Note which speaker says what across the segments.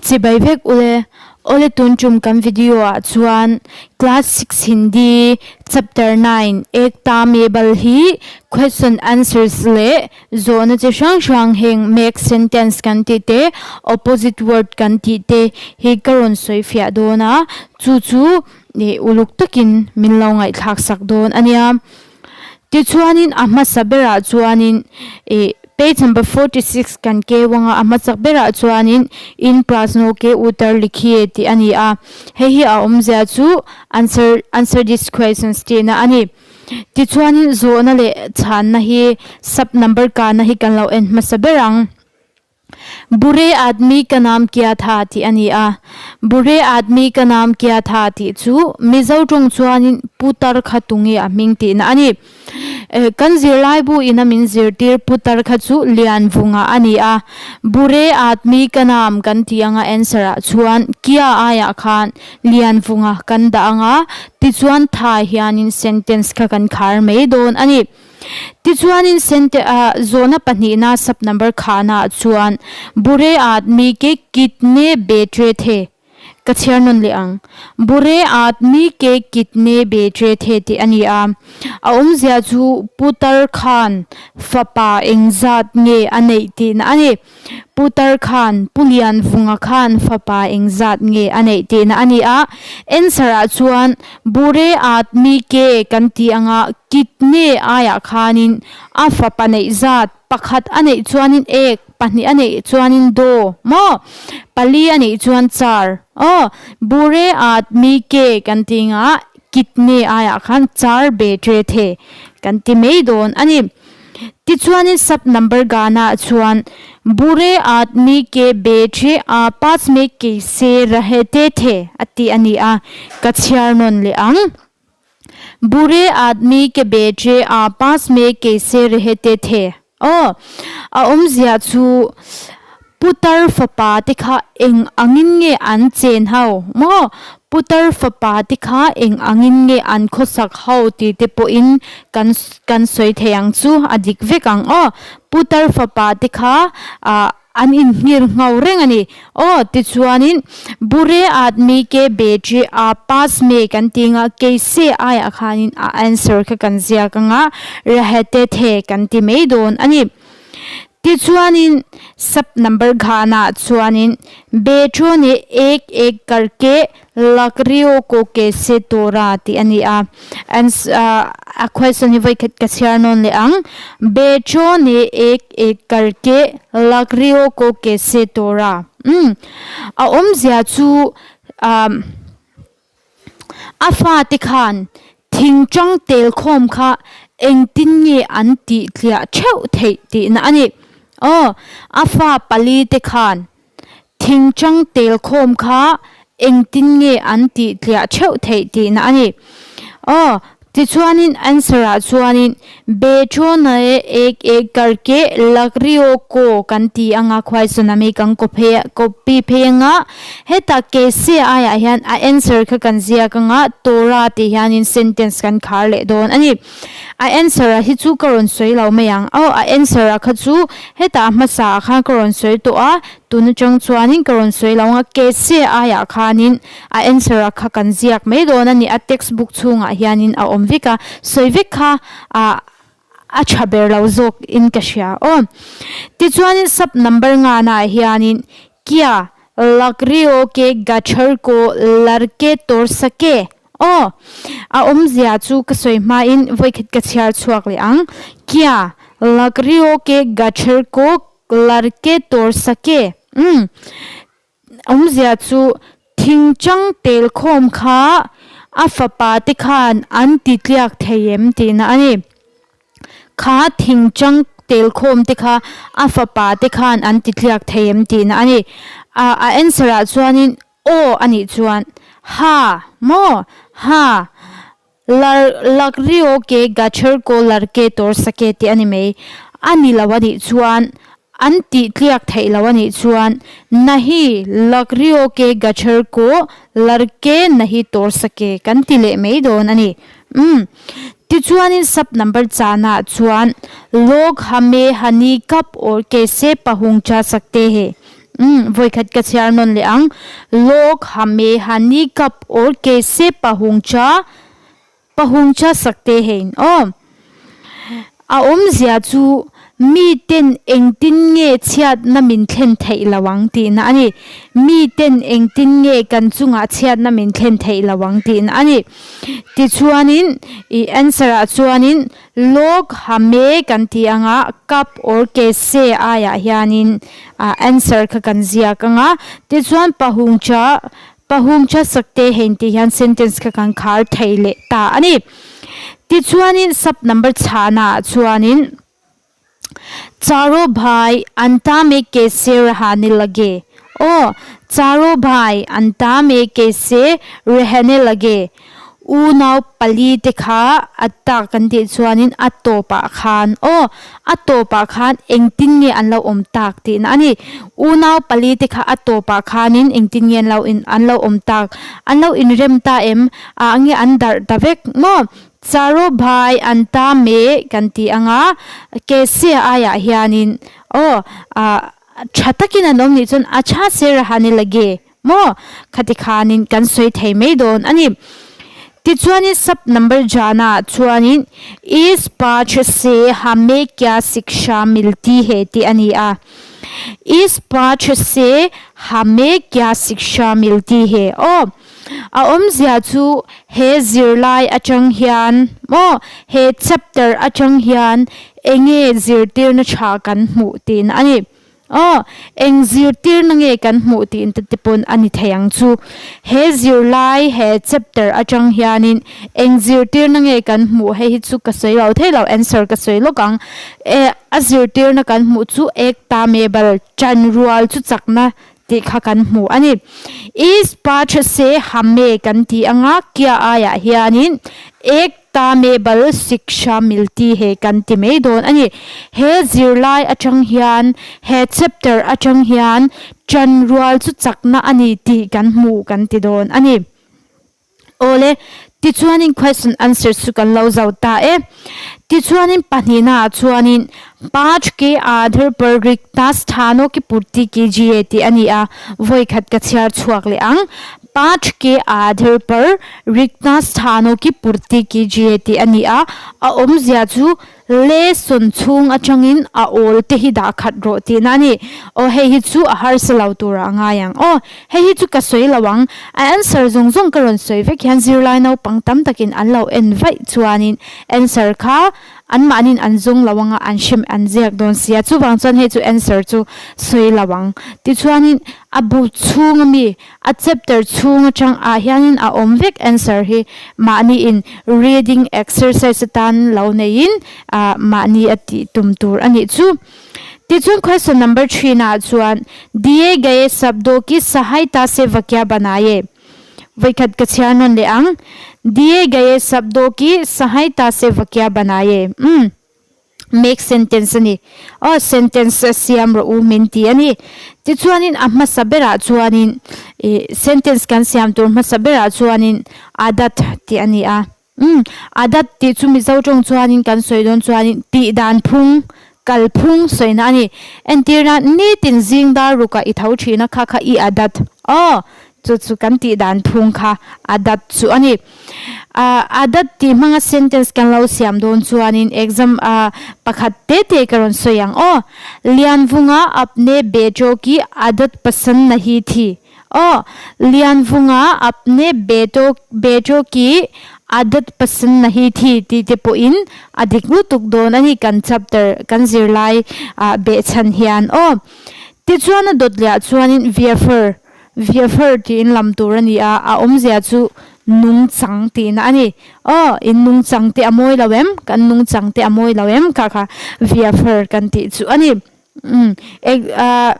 Speaker 1: Chibai vek ule, awle tun tum kan video ah chuan class six Hindi chapter nine Ekta Me Bal hi question answers leh zawhna chi hrang hrang heng make sentence kan tih te opposite word kan tih te hi ka rawn sawi fiah dawn a, chu chu ih uluk takin min lo ngaihthlak sak dawn a nia. Tichuanin a hmasa berah chuanin ih page number 46 kan keu anga a hmasak berah chuanin in prasno ke uttar likhiye tih a ni a, hei hi a awmzia chu answer answer these questions tihna a ni. Tichuanin zawhna leh chhanna hi sub number kana hi kan lo en hmasa ber ang. Bure aadmi ka naam kya tha tih a ni a, Bure aadmi ka naam kya tha tih chu Mizo tawng chuanin Putar kha tunge a hming tihna a ni. Kan zirlaibu ina min zirtir Putar kha chu Lianvunga a ni a, Bure aadmi ka naam kan tih anga answer ah chuan kya aiah khan Lianvunga kan dah anga tichuan tha hianin sentence kha kan khar mai dawn a ni. Tichuanin sente ah zawhna pahnihna sub number khahna ah chuan Bure aadmi ke kitne betre the ka chhiar nawn leh ang. Bure aadmi ke kitne betre the tih a ni a. A awmzia chu Putar khan fapa engzat nge a neih tihna a ni. Putar khan Pu Lianvunga khan fapa engzat nge a neih tihna a ni a, answer ah chuan Bure aadmi ke kan tih anga kitne aiah khanin a fapa neih zat pakhat a neih chuanin ek, pahnih a neih chuanin do maw, pali a neih chuan char aw, Bure aadmi ke kan tih anga kitne aiah khan char betre the kan ti mai dawn a ni. Tichuanin sub number gana chuan Bure aadmi ke betre aapas me keise rahete the a tih a ni a, ka chhiar nawn leh ang. Bure aadmi ke betre aapas me keise rahete the. Aw, a awmzia chu Putar fapa te kha eng angin nge an chen ho maw? Putar fapa te kha eng angin nge an khawsak ho tih te pawhin kan kan sawi thei ang chu a dik vek ang aw. Putar fapa te kha ah an inhngir ngho reng a ni aw. Tichuanin Bure aadmi ke betri aapas me kan tih anga keise aiah khanin a answer kha kan ziak anga rahete the kan ti mai dawn a ni. Tichuanin sub number ghanah chuanin Betro nih ek ek karke lakrio ko kese tora tih a ni a. A question hi vawikhat ka chhiar nawn leh ang. Betro nih ek ek karke lakrio ko kese tora. Umm a awmzia chu A fate khan thingtang telkhawm kha engtin nge an tih tliah theuh theih tihna a ni. Aw, a fa pali te khan thingtang telkhawm kha engtin nge an tih tliah theuh theih tihna a ni. Aw, Tichuanin answer ah chuanin Bechonae ek ek karke lakrio ko kan ti anga khuai tsunami kan copy phei anga heta kese aiah hian a answer kha kan ziak anga Torah tih hianin sentence kan khar leh dawn a ni. A answer ah hi chu ka rawn sawi lo mai ang aw a answer ah kha chu heta a hmasa ah khan ka rawn sawi tawh a tun atang chuanin ka rawn sawi lo anga kese aiah khanin A answer a kha kan ziak mai dawn a ni, a text book chhungah hianin a awm vek a, sawi vek kha ah a tha ber lo zawk in ka hria aw. Tichuanin sub number ngana ah hianin Kya lakrio ke gachhar ko larke tor sake aw a awmzia chu ka sawi hmain vawikhat ka chhiar chhuak leh ang Kya lakrio ke gachhar ko larke tor sake umm Awmzia chu thingchang tel khawm kha a fapa te khan an ti tliak thei em tihna a ni. Kha thingchang tel khawm te kha a fapa te khan an ti tliak thei em tihna a ni. A answer ah chuanin aw a nih chuan ha maw ha lar lakrio ke gachar ko larke tor sake tih a ni mai. A ni lo a nih chuan an tih tliak theih lo a nih chuan nahi lakrio ke gachar ko larke nahi tor sake kan ti leh mai dawn a ni. Umm. Tichuanin sub number chanah chuan log hame hani kap or kaise pahungcha sakte he. Umm vawikhat ka chhiar nawn leh ang. Log hame hani kap or kese pahungcha pahungcha sakte hein aw. A awmzia chu miten engtin nge chhiatna min thlen theih lo ang tihna a ni. Miten engtin nge kan chungah chhiatna min thlen theih lo ang tihna a ni. Tichuanin i answer ah chuanin Log hame kan tih anga cup or kese aiah hianin answer kha kan ziak anga tichuan pahungcha pahungcha sakte hein tih hian sentence kha kan khar thei leh ta a ni. Tichuanin sub number chhana ah chuanin Charo bhai anta me kese rahane lage aw Charo bhai anta me kese rehane lage Unau palite kha a tak kan tih chuanin a tawpah khan aw a tawpah khan engtin nge an lo awm tak tihna a ni. Unau palite kha a tawpah khanin engtin nge an lo in an lo awm tak an lo inrem ta em ah nge an darh ta vek maw? Charo bhai an ta me kan tih anga Kesia aiah hianin aw ah tha takin an awm nih chuan a tha se rahani lage. Maw? Khati khanin kan sawi thei mai dawn a ni. Tichuanin sub number jana chuanin Is path se hame kya siksha milti he tih a ni a. Is path se hame kya siksha milti he? Aw, a awmzia chu he zirlai atang hian maw he chapter atang hian enge zirtirna tha kan hmuh tihna a ni. Aw, eng zirtirna nge kan hmuh tih te te pawn a ni thei ang chu. He zirlai, he chapter atang hianin eng zirtirna nge kan hmuh hei hi chu ka sawi lo thei lo, answer ka sawi lawk ang. E, a zirtirna kan hmuh chu ek ta me bal tan rual chu chakna tih kha kan hmu a ni. Is path se hame kan tih anga kia aiah hianin ek Ta me bal siksha milti he kan ti mai dawn a ni. He zirlai atang hian, he chapter atang hian chanrual chu chakna a ni tih kan hmuh kan ti dawn a ni. Awle, tichuanin question answer chu kan lo zo ta e. Tichuanin pahnihna ah chuanin Paanch ke aadhar par rikta sthano ki purti kijiye tih a ni a, vawi khat ka chhiar chhuak leh ang. Paanch ke aadhar par rikta sthano ki purti kijiye tih a ni a, a awmzia chu lesson chhung atangin a awl te hi dah khat rawh tihna a ni. Aw hei hi chu a harsa lo turah a ngai ang. Aw hei hi chu ka sawi lo ang, a answer zawng zawng ka rawn sawi vek hian zirlai naupang tam takin an lo en vaih chuanin answer kha Anmahniin an zawng lo anga an hrem an ziak dawn sia, chuvang chuan hei chu answer chu sawi lo ang. Tichuanin a bu chhung ami, a chapter chhung atang ah hianin a awm vek answer hi mahniin reading exercise atan lo neiin ah mahni a tih tum tur a nih chu. Tichuan question number three-na ah chuan Diye gaye shabdo ki sahayta se vakya banaye. Vawikhat ka chhiar nawn leh ang. Diye gaye shabdo ki sahayta se vakya banaye. Umm. Make sentence a ni. Aw, sentence a siam rawh u min ti a ni. Tichuanin a hmasa berah chuanin ih sentence kan siam tur hmasa berah chuanin adat tih a ni a. Umm, adat tih chu Mizo tawng chuanin kan sawi dawn chuanin tih dan phung, kal phung sawina a ni. Entirna, nitin zing dar rukah i tho thina kha kha i adat. Aw, chu chu kan tih dan phung kha adat chu a ni. Ah, adat tih hmanga sentence kan lo siam dawn chuanin exam ah pakhat te te ka rawn sawi ang aw. Lianvunga apne becho ki adat pasand nahi thi. Aw, Lianvunga apne beto beto ki adat pasand nahi thi tih te pawhin a dik lutuk dawn a ni kan chapter kan zirlai ah behchhan hian aw. Tichuan a dawt leh ah chuanin viafer viafer tiin lam tur a ni a, a awmzia chu nungchang tihna a ni. Aw, in nungchang te a mawi lo em? Kan nungchang te a mawi lo em? Kha kha viafer kan tih chu a ni. Umm eg ah.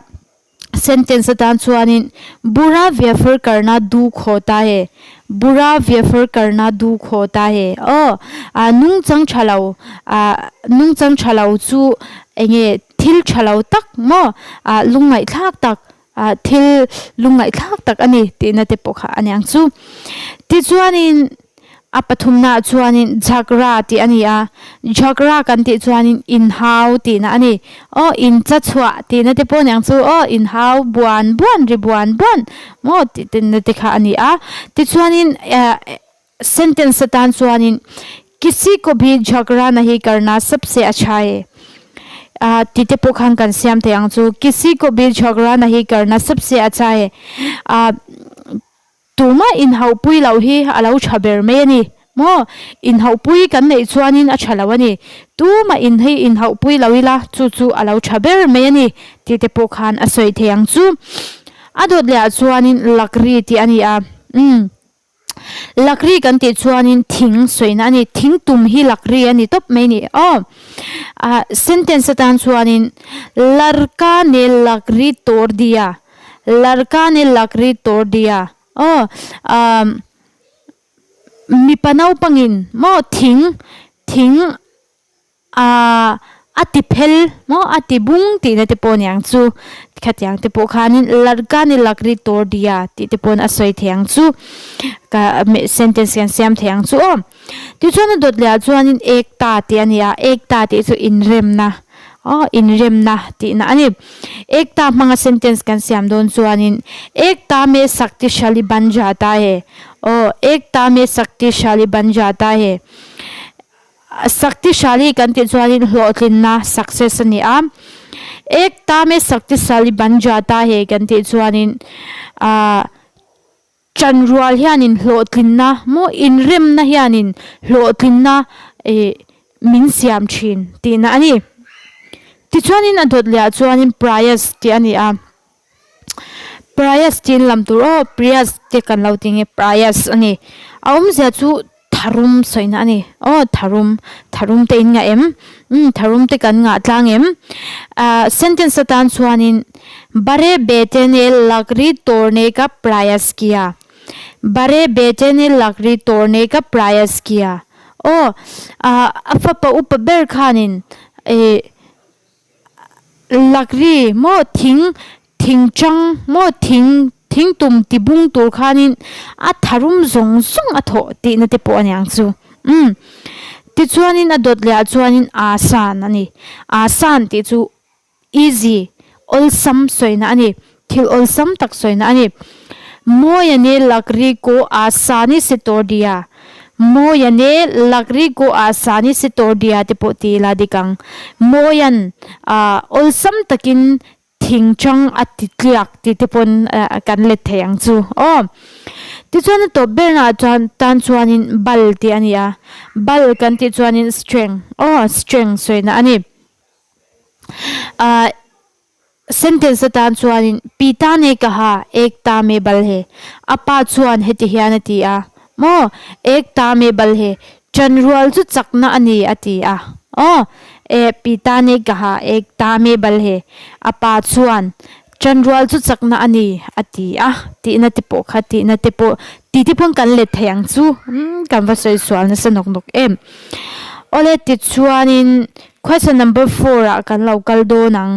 Speaker 1: Sentence atan chuanin Bura vyafar karna dukh hota hai, Bura vyafar karna dukh hota hai aw ah nungchang tha lo ah nungchang tha lo chu enge thil tha lo tak maw ah lungngaihthlak tak ah thil lungngaihthlak tak a ni tihna te pawh kha a niang chu. Tichuanin. A pathumnaah chuanin Jhagra tih a ni a, Jhagra kan tih chuanin inhau tihna a ni. Aw incha chhuah tihna te pawh aniang chu aw inhau buan buan ri buan buan maw tih tihna te kha a ni a. Tichuanin sentence atan chuanin Kisi ko bhi jhagra nahi karna sabse achha hai tih te pawh khan kan siam thei ang chu. Kisi ko bhi jhagra nahi karna sabse achha hai. Tumah inhauhpui loh hi a lo tha ber mai a ni maw? Inhauhpui kan neih chuanin a tha lo a ni. Tumah in hi inhauhpui lo ila chu chu a lo tha ber mai a ni tih te pawh khan a sawi thei ang chu. A dawt leh ah chuanin lakri tih a ni a, umm lakri kan tih chuanin thing sawina a ni. Thing tum hi lakri a ni tawp mai a ni aw. Ah sentence atan chuanin larka ne lakri tawr dia. Larka ne lakri tor dia aw ahm mipa naupangin maw thing thing ah a ti phel maw a ti bung tihna te pawh aniang chu khatiang te pawh khanin larka ne lakri tor dia tih te pawn a sawi thei ang chu ka sentence hian siam thei ang chu aw tichuan a dawt leh ah chuanin ekta tih a ni a ekta tih chu inremna aw inremna tihna a ni. Ekta hmanga sentence kan siam dawn chuanin Ekta me saktishali ban jata hai aw Ekta me saktishali ban jata hai Saktishali kan tih chuanin hlawhtlinna success a ni a Ekta me saktisali ban jata hai kan tih chuanin ah Chanrual hianin hlawhtlinna maw inremna hianin hlawhtlinna ih min siam thin tihna a ni. Tichuanin a dawt leh ah chuanin Prayas tih a ni a, Prayas tiin lam tur aw Priyas te kan lo ti nge Prayas a ni. A awmzia chu tharum sawina a ni aw tharum tharum te in ngah em umm tharum te kan ngah tlang em ah sentence atan chuanin bare bete ne lakri tawrne ka prayas kiya bare bete ne lakri tawrne ka prayas kiya aw ah a fapa upa ber khanin ih Lakri maw thing thing chang maw thing thing tum ti bung tur khanin a tharum zawng zawng a thawh tihna te pawh a niang chu umm tichuanin a dawt leh ah chuanin aasan a ni aasan tih chu easy awlsam sawina a ni thil awlsam tak sawina a ni. Mawia ne lakri ko aasani se tawr dia Mawia ne lakri ko aasani se tawr dia te pawh ti ila dik ang. Mawian ah awlsam takin thing chang a ti tliak tih te pawn kan let thei ang chu aw. Tichuan a tawp bernaah chuan tan chuanin bal tih a ni a, bal kan tih chuanin strength aw strength sawina a ni. Ah. Sentence atan chuanin Pita ne kaha ek ta me bal he. A pa chuan heti hian a ti a, Maw, ek ta me bal he, ṭanrual chu chakna a ni a ti a. Aw, e, Pita ne kaha ek ta me bal he. A pa chuan ṭanrual chu chakna a ni a ti a, tihna te pawh kha tihna te pawh ti te pawn kan let thei ang chu. Umm, kan va sawi sual nasa nawk nawk em. Awle, tichuanin Question number four ah kan lo kal dawn ang.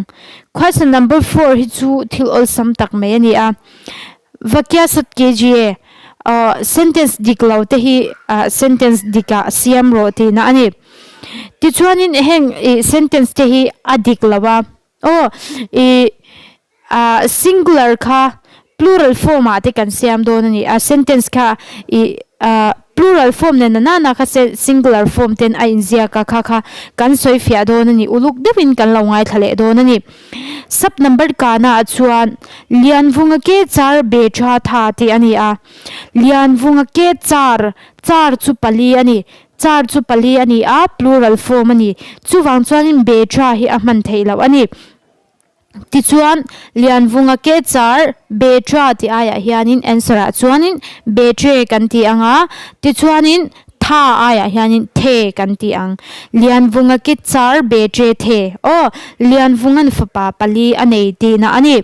Speaker 1: Question number four hi chu thil awlsam tak mai a ni a. Vakya sat KGA aw sentence dik lo te hi ah sentence dik ah siam rawh tihna a ni. Tichuanin heng ih sentence te hi a dik lo a aw ih Ah singular kha plural form ah te kan siam dawn a ni a, sentence kha ih ah plural form nen nana na kha singular form ten a inziak a kha kha kan sawi fiah dawn a ni, uluk deuhin kan lo ngaithla leh dawn a ni. Sub number kana ah chuan Lianvunga ke char be tha tha tih a ni a, Lianvunga ke char, char chu pali a ni, char chu pali a ni a, plural form a ni, chuvang chuanin be tha hi a hman theih loh a ni. Tichuan, Lianvunga ke char Betra tih aiah hianin answer ah chuanin Betre kan ti ang a, tichuanin Tha aiah hianin The kan ti ang. Lianvunga ke char Betre The. Aw, Lianvunga'n fapa pali a nei tihna a ni.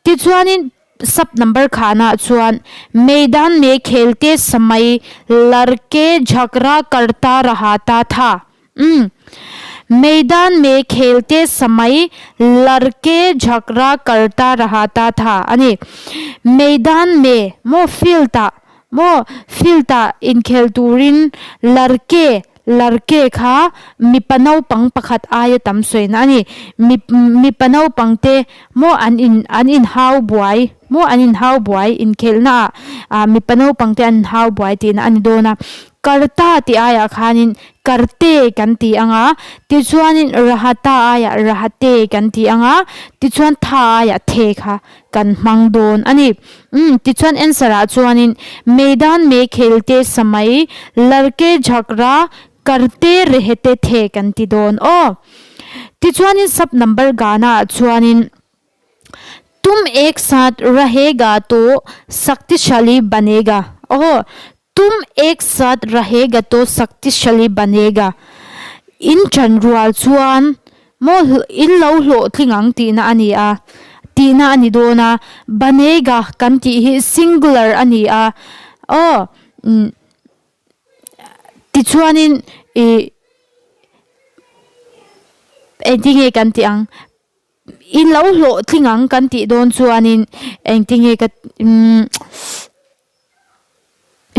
Speaker 1: Tichuanin sub number khanah chuan Maidan me khelte samai larke jhakra karta rahata tha. Umm. Maidan me khelte samai larke jhakra karta rahata tha a ni. Maidan me maw field ah. Maw field ah inkhel turin larke larke kha mipa naupang pakhat aia tam sawina a ni. Mi mipa naupang te maw an in an inhau buai maw an inhau buai inkhelhna ah ah mipa naupang te an inhau buai tihna a ni dawn a. Karta tih aiah khanin karte kan ti ang a, tichuanin rahata aiah rahate kan ti ang a, tichuan tha aiah the kha kan hmang dawn a ni. Umm, tichuan answer ah chuanin Maidan me khelte samai larke jhakra karte rehete the kan ti dawn aw. Tichuanin sub number gana ah chuanin Tum ek saath rahega to shaktishali banega aw. Tum ek saath rahega to shaktishali banega. In ṭan rual chuan maw in lo hlawhtling ang tihna a ni a, tihna a ni dawn a, banega kan tih hi singular a ni a, aw tichuanin ih engtinge kan tih ang. In lo hlawhtling ang kan tih dawn chuanin engtinge ka umm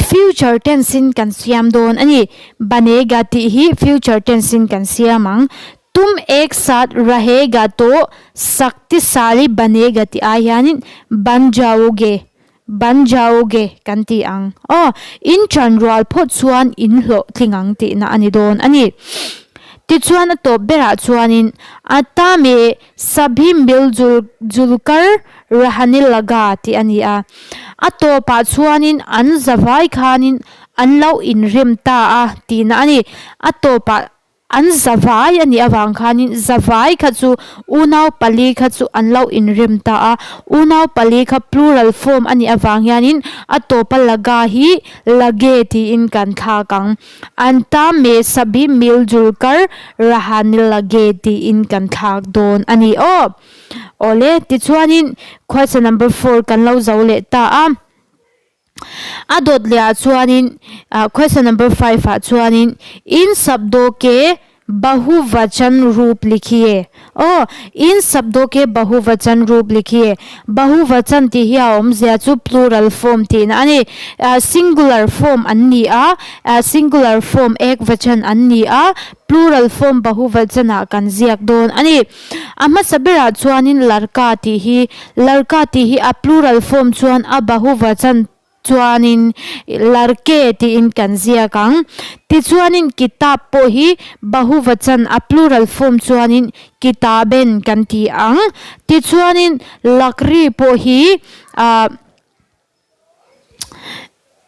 Speaker 1: future tense in kan siam dawn a ni. Banega tih hi future tense in kan siam ang. Tum ek sat rahega to saktisali banega tih ai hianin ban jaoge Ban jaoge kan ti ang. Aw, in ṭan rual phawt chuan in hlawhtling ang tihna a ni dawn a ni. Tichuan a tawp berah chuanin Atta me sabhi mil jul julkar rahane laga tih a ni a. A tawpah chuanin an zavai khanin an lo inrem ta a tihna a ni. A tawpah An zavai a nih avang khanin zavai kha chu unau pali kha chu an lo inrem ta a, unau pali kha plural form a nih avang hianin a tawpa laga hi lage tiin kan thlak ang. Anta me sabhi mil jul kar rahane lage tiin kan thlak dawn a ni aw. Awle, tichuanin question number four kan lo zo leh ta a. A dawt leh ah chuanin ah question number five ah chuanin in shabdo ke bahuvachan roop likhiye aw in shabdo ke bahuvachan roop likhiye bahuvachan tih hi a awmzia chu plural form tihna a ni ah singular form an ni a ah singular form ekvachan an ni a plural form bahuvachan ah kan ziak dawn a ni. A hmasa berah chuanin larka tih hi, larka tih hi a plural form chuan a bahuvachan chuanin larke tiin kan ziak ang. Tichuanin kitab pawh hi bahuvachan a plural form chuanin kitaben kan ti ang. Tichuanin lakri pawh hi ah.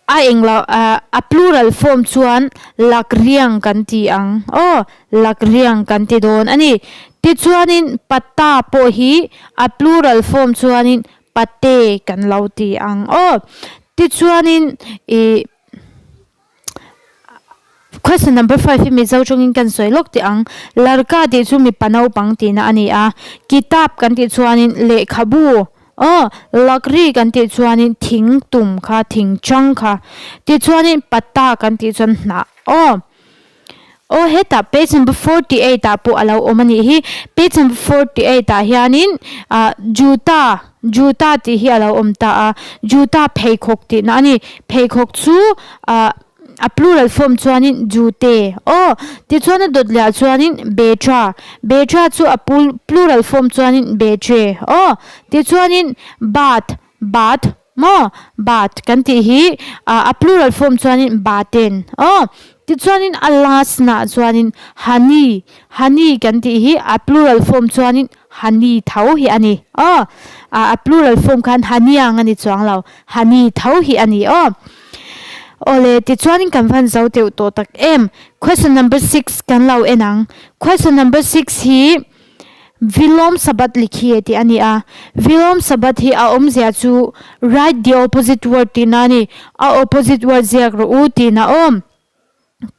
Speaker 1: A englo a plural form chuan lakriang kan ti ang aw, lakriang kan ti dawn a ni. Tichuanin patta pawh hi a plural form chuanin pate kan lo ti ang aw. Tichuanin ih. Question number five hi Mizo tawngin kan sawi lawk teh ang. Larka tih chu mipa naupang tihna a ni a. Kitab kan tih chuanin lehkhabu aw, lakri kan tih chuanin thing tum kha, thing chang kha. Tichuanin patta kan tih chuan hnah aw. Aw hetah page number 48 ah pawh a lo awm a nih hi. Page number 48 ah hianin ah juta, juta tih hi a lo awm ta a. Juta pheikhawk tihna a ni. Pheikhawk chu ah a plural form chuanin jute aw. Tichuan a dawt leh ah chuanin betra, betra chu a plural form chuanin betre aw. Tichuanin bath, bath Maw? Bat kan tih hi a plural form chuanin baten aw. Tichuanin a last naah chuanin hani, hani kan tih hi a plural form chuanin hani tho hi a ni aw. A plural form khan haniang a ni chuang lo, hani tho hi a ni aw. Awle, tichuanin kan van zo deuh tawh tak em. Question number six kan lo en ang. Question number six hi. Vilawm Sabbath likhi e tih a ni a. Vilawm Sabbath hi a awmzia chu write the opposite word tihna a ni. A opposite word ziak rawh u tihna awm.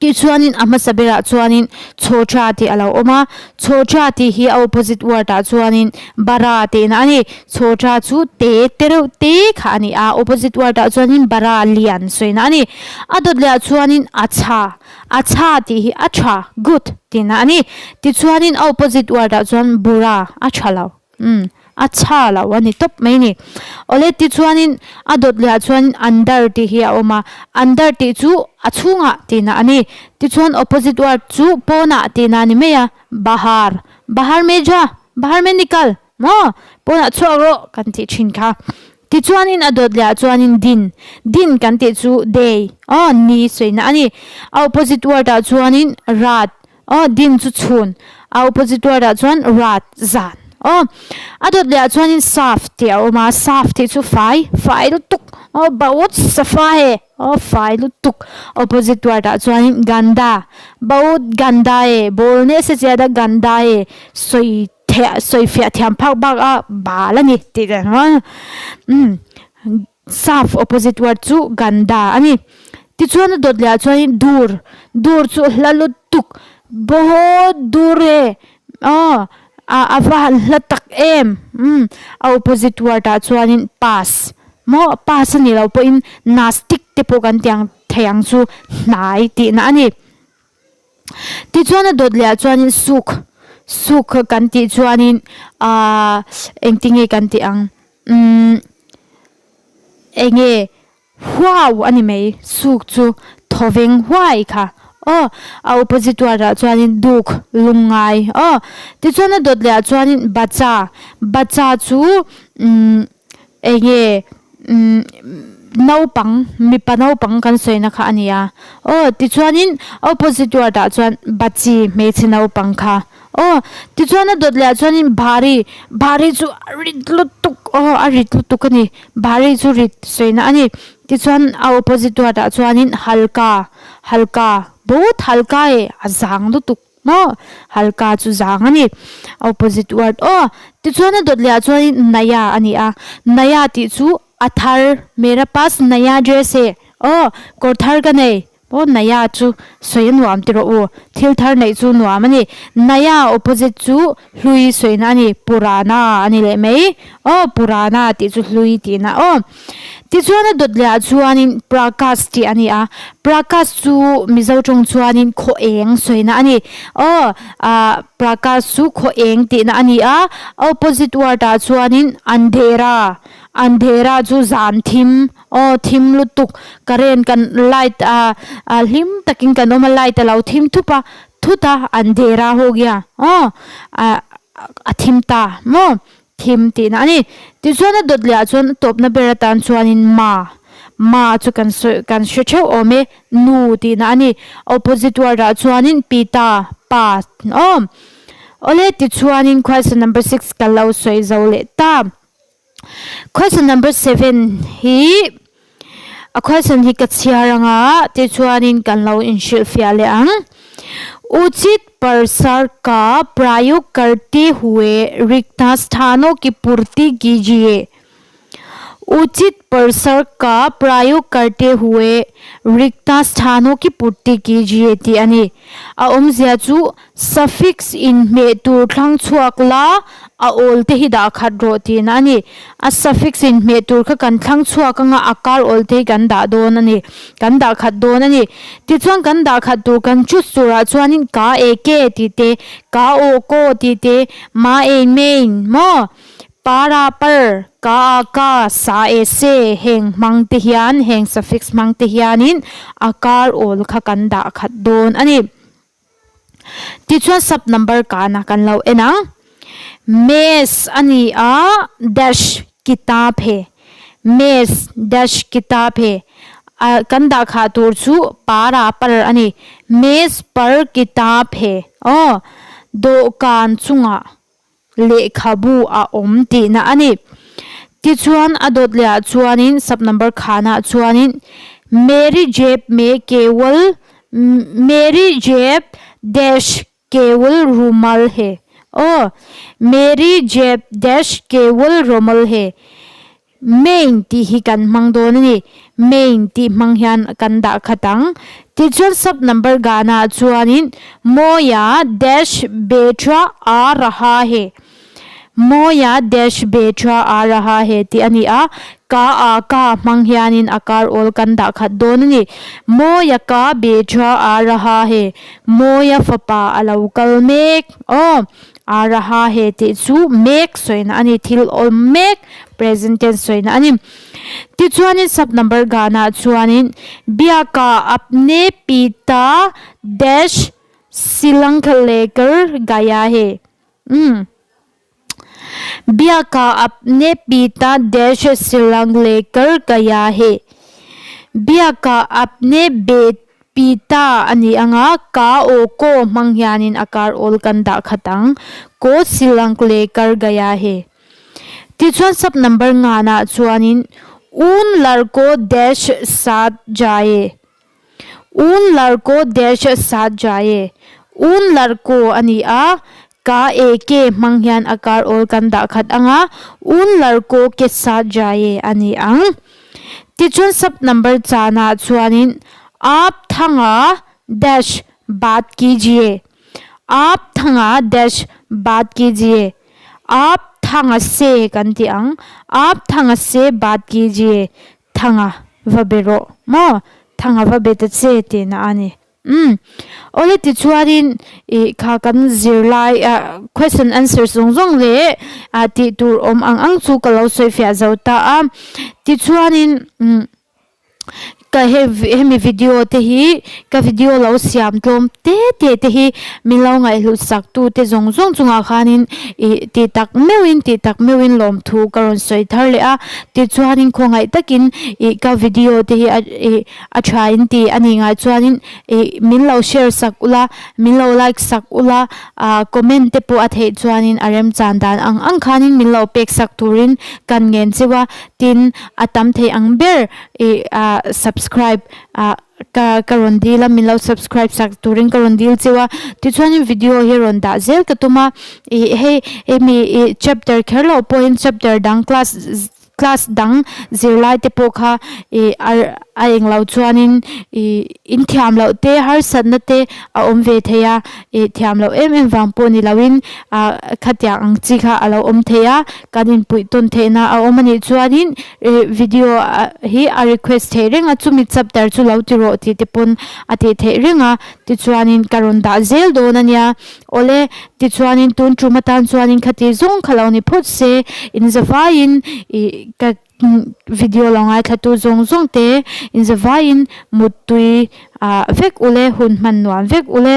Speaker 1: Tichuanin a hmasa berah chuanin chhawṭha tih a lo awm a. Chhawṭha tih hi a opposite word ah chuanin bara tihna a ni. Chhawṭha chu te te reuh te kha a ni a. Opposite word ah chuanin bara lian sawina a ni. A dawt leh ah chuanin a chha. A tha tih hi a tha, good, tihna a ni. Tichuanin a opposite word ah chuan bura, a tha lo, umm, A chha lo a ni tawp mai ni. Awle tichuanin a dawt leh ah chuan andar tih hi a awm a, andar tih chu a chhungah tihna a ni. Tichuan opposite word chu pawnah tihna a ni mai a, bahar, bahar me ja, bahar me nikal maw, pawnah chhuak rawh kan tih thin kha. Tichuanin a dawt leh ah chuanin din, din kan tih chu day, aw ni sawina a ni. A opposite word ah chuanin rat, Aw din chu chhun, a opposite word ah chuan rat, zan. Aw a dawt leh ah chuanin saf tih a awm a, saf tih chu fai, fai lutuk, aw bahut safa he, aw fai lutuk. Opposite word ah chuanin ganda, bahut ganda he, ball neh se chiat a ganda he, sawi theh sawi fiah thiam phak bak a bal a ni tih dan umm. Saf opposite word chu ganda a ni. Tichuan a dawt leh ah chuanin dur, dur chu hla lutuk, bahut dur e aw a a va han hla tak em umm a opposite word ah chuanin pass maw pass a nih loh pawhin nastik te pawh kan tih ang thei ang chu hnai tihna a ni. Tichuan a dawt leh ah chuanin suk, suk kan tih chuanin ahh engtinge kan tih ang umm enge huau a ni mai suk chu thawveng huai kha aw a opposite word ah chuanin duk lungngai aw tichuan a dawt leh ah chuanin bacha bacha chu umm enge umm naupang mipa naupang kan sawina kha a ni a aw tichuanin opposite word ah chuan bachi hmeichhe naupang kha. Aw, tichuan a dawt leh ah chuanin bhari, bhari chu a rit lutuk aw a rit lutuk a ni, bhari chu rit sawina a ni. Tichuan a opposite word ah chuanin halka, halka bahut halka e a zang lutuk maw, halka chu zang a ni, a opposite word aw. Tichuan a dawt leh ah chuanin naya a ni a, naya tih chu a thar, mera paas naya dress he aw kawr thar ka nei. Aw Naya chu sawi a nuam ti rawh u, thil thar neih chu nuam a ni. Naya opposite chu hlui sawina a ni, Purana a ni leh mai. Aw Purana tih chu hlui tihna aw. Tichuan a dawt leh ah chuanin Prakas tih a ni a, Prakas chu Mizo tawng chuanin khaw eng sawina a ni. Aw ah Prakas chu khaw eng tihna a ni a, opposite word ah chuanin Andhera, Andhera chu zan thim. Aw thim lutuk current kan light ah ah hlim takin kan awm a light a lo thim thup a thut a an der a ho gia aw ah a thim ta maw thim tihna a ni tichuan a dawt leh ah chuan a tawpna ber atan chuanin ma ma chu kan sawi kan hre theuh awm e nu tihna a ni opposite word ah chuanin pita pa aw awle tichuanin question number six ka lo sawi zo leh ta. Question number seven hi a question hi ka chhiar anga tichuanin kan lo inhrilhfiah leh ang. Uchit parsar ka prayog karte hue rikta sthano ki purti kijiye. Uchit parsar ka prayog karte hue rikta sthano ki purti kijiye tih a ni. A awmzia chu Suffix inhmeh tur thlang chhuak la, a awl te hi dah khat rawh tihna a ni. A suffix inhmeh tur kha kan thlang chhuak anga a kar awl te hi kan dah dawn a ni, kan dah khat dawn a ni. Tichuan kan dah khat tur kan choose turah chuanin ka e ke tih te, ka aw kaw tih te, ma e mein maw, pa ra par, ka a ka, sa e se heng hmang te hian, heng suffix hmang te hianin a kar awl kha kan dah khat dawn a ni. Tichuan sub number kana kan lo en ang. Mes a ni a dash kitab he. Mes dash kitab he. A kan dah khah tur chu para par a ni. Mes par kitab he. Aw dawhkan chungah lehkhabu a awm tihna a ni. Tichuan a dawt leh ah chuanin sub number khanah chuanin Mary Jeb me kewal Mary Jeb dash kewal rumal he aw Mary Jeb dash kewal rumal he Main tih hi kan hmang dawn a ni. Main tih hmang hian kan dah khat ang. Tichuan sub number gana chuanin Mawia dash Betra a raha he. Mawia dash Betra a raha he tih a ni a. Ka a ka hmang hianin a kar awl kan dah khat dawn a ni. Mawia ka Betra a raha he. Mawia fapa a lo kal mek. Aw. Aa raha he tih chu mek sawina a ni, thil awm mek, present tense sawina a ni. Tichuanin sub number ganah chuanin Biaka apne pita dash silang lekar gaya he. Umm. Biaka apne pita dash silang lekar gaya he. Biaka apne be pita a ni anga ka aw ko hmang hianin a kar awl kan dah khat ang. Ko silang lekar gaya he. Tichuan sub number nganah chuanin un larko dash sat jaye. Un larko dash sat jaye. Un larko a ni a, ka e ke hmang hian a kar awl kan dah khat anga, un larko ke sat jaye a ni ang. Tichuan sub number chanah chuanin aap thanga dash baat kijiye. Aap thanga dash baat kijiye. Aap thanga se kan ti ang. Aap thanga se baat kijiye. Thanga va be rawh maw? Thanga va be ta che tihna a ni. Umm. Awle tichuanin ih kha kan zirlai ah question answer zawng zawng leh ah tih tur awm ang ang chu ka lo sawi fiah zo ta a. Tichuanin umm. Ka he hemi video te hi ka video lo siam tlawm te te te hi min lo ngaihhlut sak tu te zawng zawng chungah khanin ih tih tak meuhin tih tak meuhin lawmthu ka rawn sawi thar leh a tichuanin khawngaih takin ih ka video te hi a ih a tha in tih a nih ngai chuanin ih min lo share sak ula min lo like sak ula ah comment te pawh a theih chuanin a remchan dan ang ang khanin min lo pek sak turin kan ngen cheu a. Tin, a tam thei ang ber i ah subscribe ah ka ka rawn dil a, min lo subscribe sak turin ka rawn dil cheu a. Tichuanin video hi rawn dah zel ka tum a, ih hei hemi ih chapter kher loh pawhin chapter dang class class dang zirlai te pawh kha ih a a englo chuanin ih in thiam loh te harsatna te a awm ve thei a, ih thiam loh em em vang pawh ni loin ah khatiang ang chi kha a lo awm thei a. Kan inpuih tawn theihna a awm a nih chuanin ih video hi a request theih reng a, chumi chapter chu lo ti rawh tih te pawn a tih theih reng a, tichuanin ka rawn dah zel dawn a nia. Awle, tichuanin tun tum atan chuanin khati zawng kha lo ni phawt se, inzavaiin ih ka video lo ngaithlatu zawng zawng te inzavaiin muttui ah vek ule, hun hman nuam vek ule.